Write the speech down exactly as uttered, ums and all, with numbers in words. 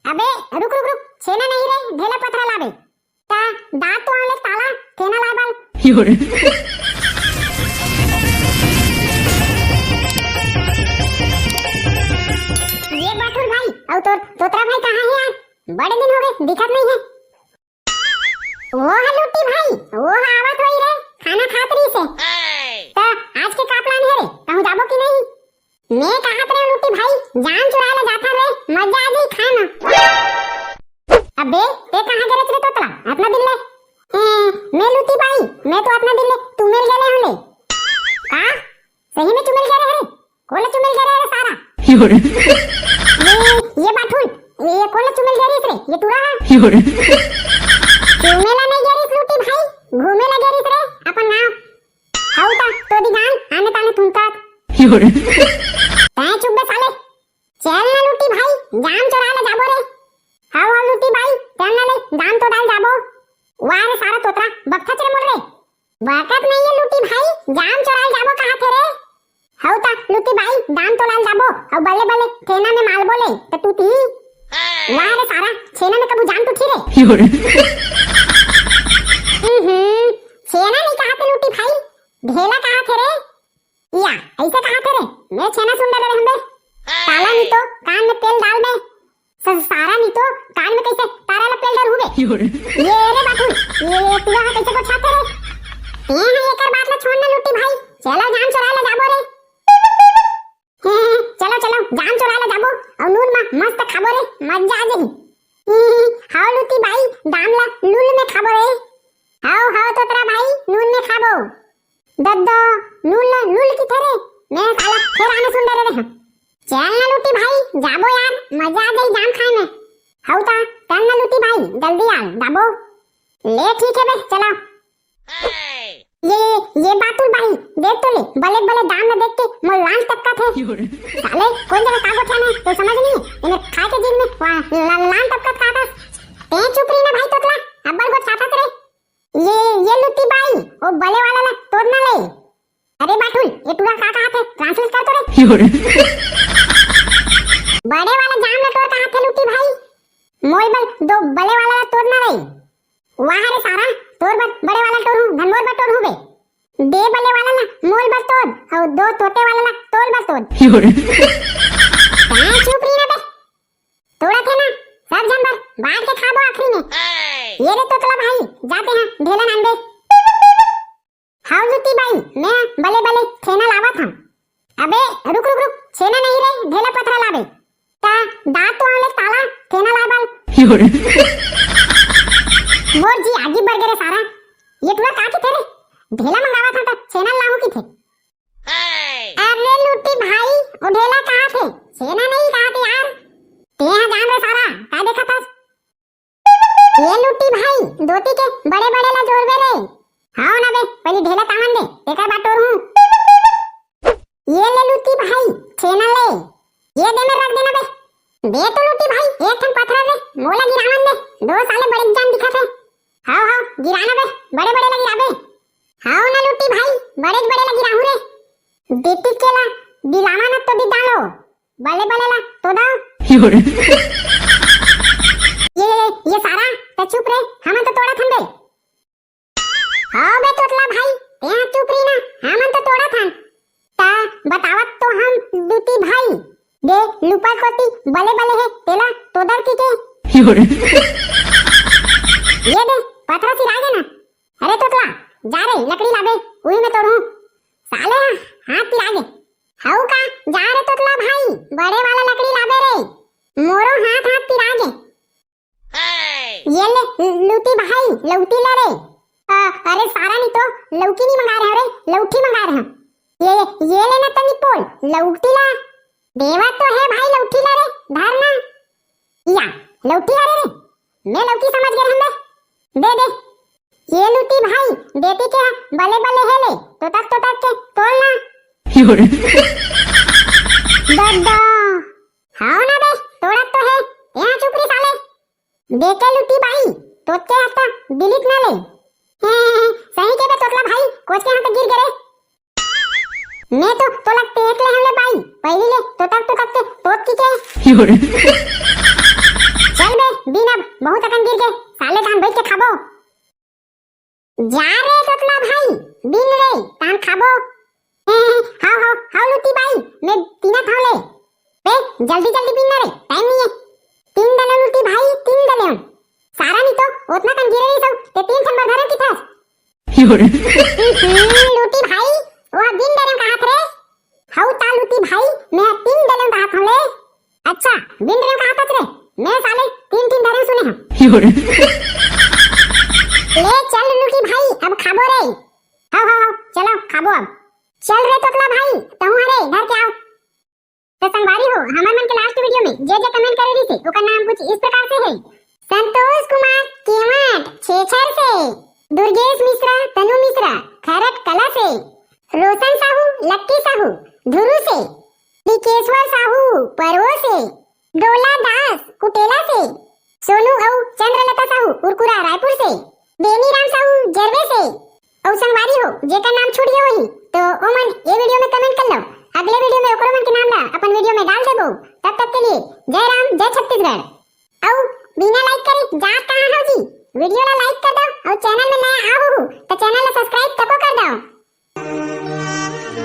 अबे रुक रुक रुक, छेना नहीं रे, ढेला पथरा लाबे। ता दांत तो आंवले ताला, छेना लाबल। ये बाठुल भाई, अउ तोर तोतरा भाई कहाँ हे यार? बड़े दिन हो गए, दिखत नहीं है। वो है लुटी भाई, वो है आवत होई रे, खाना खात रही से। तो आज के का plan है रे, कहूँ जाबो कि नहीं? मैं कहा रे लुटी भाई, जाम चुराय ला जाथन रे, मजा आ जाई खाए में। अबे ते कहाँ गे रेहेस रे तोतला, अतना दिन ले? ए, मैं लुटी भाई, मैं तो अतना दिन ले चुमेल गे रेहेंव ले। का? सही में चुमेल गे रहे रे? कोन ला चुमेल गे रहे रे सारा? ये, ये बाठुल, ये कोन ला चुमेल गे रहिस रे? ये टूरा हा? चुमेल ला नहीं गे रहिस लुटी भाई, घूमे ला गे रहिस रे अपन गाँव। हऊ ता तो दी गान आने ताने थुनतात। तैं चुप बे साले। चल ना लुटी भाई, जाम चोराय ला जाबो रे। हऊ हऊ लुटी भाई, चल ना ले, जाम तो डाल जाबो। वाह रे सारा तोतरा, बकथच रे मोर रे। बकत नहीं है लुटी भाई, जाम चोराय जाबो कहा थे रे। हऊ ता लुटी भाई, जाम तो लाल जाबो, अउ बल्ले बल्ले छेना में मालबो ले, तो टूटी। वाह रे सारा, छेना में कभू जाम टूटी रे। हम्म, छेना नहीं कहा थे लुटी भाई, ढेला कहा थे रे। या, ऐसे कहा थे रे, मैं छेना सुन डरे रे हम्बे। ताला नहीं तो कान में तेल डाल बे। स-, सारा नहीं तो कान में कैसे तारा ला तेल डाल हुबे। ये रे बाबू, ये, ये पूरा हाथ कैसे को छाते रे? ए हाँ, एकर बात ला छोड़ ना लुटी भाई, चलो जाम चोराय ला जाबो रे। चलो, चलो, जाम चोराय ला जाबो, अउ नून मा मस्त खाबो रे, मजा आ जाही। हाव लुटी भाई, जाम ला लूल में खाबो रे। हाव, हाव तोतरा भाई, नून में खाबो। दद्दा, नूल, नूल किथे रे? मैं साला फेर आने सुन डरे रे। चल ना लुटी भाई, जाबो यार, मजा आ जाई जाम खाए में। हऊ ता, चल ना लुटी भाई, जल्दी आ, जाबो। ले ठीक है बे, चला। ये, ये बातुल भाई, देख तो ले, बले बले दाम ना देख के मोर लान टपका थे। साले, कौन जगह का गोठिया में, तो समझ नहीं, इन्हें खा के जिन में, वा-, ला-, लान टपका था। ते चुप रही ना भाई तोतला, अब्बल गोठ साथत रे। ये, ये लुटी बाई, वो बले वाला ला तोड़ ना ले। अरे बाटुल, ये टूरा का कहा थे? Translate कर तो रे। बड़े वाला जाम ला तोड़ कहा थे लुटी भाई। मोल बल दो बले वाला ला तोड़ ना रे। वाह रे सारा, तोर बर बड़े वाला तोड़ हूँ, धन मोर बर तोड़ हूँ बे। दे बले वाला ला मोल बर तोड़, अउ दो तोते वाला ला तोल बर तोड़। तैं चुप रही ना बे। तोड़ा थे ना, सब झन बर बांट के खाबो आखिरी में। ये रे तोतला भाई, जाते हैं ढेला नान बे। हाव लुटी बाई, मैं बले बले छेना लावत हूँ। अबे रुक रुक रुक, छेना नहीं रे, ढेला पथरा लाबे। ता दांत तो आंवले ताला, छेना लाबल। मोर जी आगी बर गे रे सारा, ये टूरा का किथे रे? ढेला मंगावत हूँ ता छेना लाहूँ किथे। अरे लुटी भाई, वो ढेला कहा थे? छेना नहीं कहा थे यार। ते यहाँ जान रे सारा, का देखा था? ये लुटी भाई, दोती के बड़े बड़े ला जोरबे रे। हाव ना बे, पहली ढेला तामन दे, तेकर बाद तोर हूँ। ये ले लुटी भाई, छेना ले। ये दे में रख देना बे। दे तो लुटी भाई, एक ठन पथरा दे, मोला गिरावन दे। दो साले बड़े जान दिखा थे। हाव हाव, गिराना बे, बड़े बड़े ला गिराबे। हाव ना लुटी भाई, बड़े बड़े ला गिराहू रे। बेटी के ला बिलावा ना तो दी डालो। बले बले ला तो दाव। ये, ये सारा, त चुप रे, हमन तो तोड़त हन बे। हाँ बे तोतला भाई, तेहा चुप रही ना, हमन तो तोड़त हन। ता बतावत तो हन दूती भाई, दे लुपर कोती बले बले हे, तेला तोदर की के। ये दे, पथरा सिरा गे ना। अरे तोतला, जा रे, लकड़ी लाबे, उही में तोड़हूँ। साले, हाथ पिरा गे। हऊ का, जा रे तोतला भाई, बड़े वाला लकड़ी लाबे रे। मोरो हाथ हाथ पिरा गे। ये ले, लूटी भाई, लौटी ले रे। अ, अरे सारा नहीं तो, लौकी नहीं मंगा रहे हो रे, लौठी मंगा रहे हो। ये, ये लेना तनी पोल, लौटी ला। देवा तो है भाई, लौठी ला रे, धर ना। या, लौटी ला रे रे। मैं लौकी समझ गए हम बे। दे दे। ये लूटी भाई, देती के बले बले हे ले, तोतक तोतक के तोल ना। दद्दा। हाव ना बे, तोड़त तो है, यहाँ चुप रे साले। देखे लूटी भाई, तोतके हत्ता delete ना ले। सही के बे तोतला भाई, कोच के हाथ गिर गे रे। मैं तो तोला पेट ले हमले बाई, पहली ले तोतक तोतक के तोत की के। योरे। चल बीन अब, बहुत अकन गिर गे, साले तहन बइठ के खाबो। जा रे तोतला भाई, बीन रे, तहन खाबो। हाव, हाव, हाव लूटी बाई, मैं बीनत हंव ले। बे, जल्दी जल्दी बीन ना रे, टाइम नइ हे। तीन डलेंव लूटी भाई, तीन डलेंव। सारा नी तो ओतना कन गिरे रहिस हंव, ते तीन ठन बर धरेंव किथस। लूटी भाई, वो बीन डरेंव कहत रे। हव ता लूटी भाई, मैं तीन डलेंव कहत हंव ले। अच्छा, बीन डरेंव कहत हस रे, मैं साले तीन तीन डरेंव सुने हंव। ले चल लूटी भाई, अब खाबो रे। हाव, हाव, हाव, चलो खाबो अब। चल रे तोतला भाई, तहूं हरे, धर के आव। तो संगवारी हो, हमर मन के लास्ट वीडियो में जे जे कमेंट करे रहिस हे, ओकर नाम कुछ इस प्रकार से हे। संतोष कुमार केवट छेछर से, दुर्गेश मिश्रा तनु मिश्रा खरट कला से, रोशन साहू लक्की साहू धुरू से, विकेश्वर साहू परवो से, डोला दास कुटेला से, सोनू अउ चंद्रलता साहू उरकुरा रायपुर से, बेनी राम साहू जरवे से, अउ संगवारी हो, जेकर नाम छूट गए होही, तो ओमन ये वीडियो में कमेंट कर लो। अगले वीडियो में ओकरो मन के नाम ला अपन वीडियो में डाल देबो। तब तक के लिए जय राम, जय छत्तीसगढ़। अउ बिना लाइक करे जात कहाँ हो जी? वीडियो ला लाइक कर दो अउ चैनल में नया आ हो तो चैनल ला सब्सक्राइब कर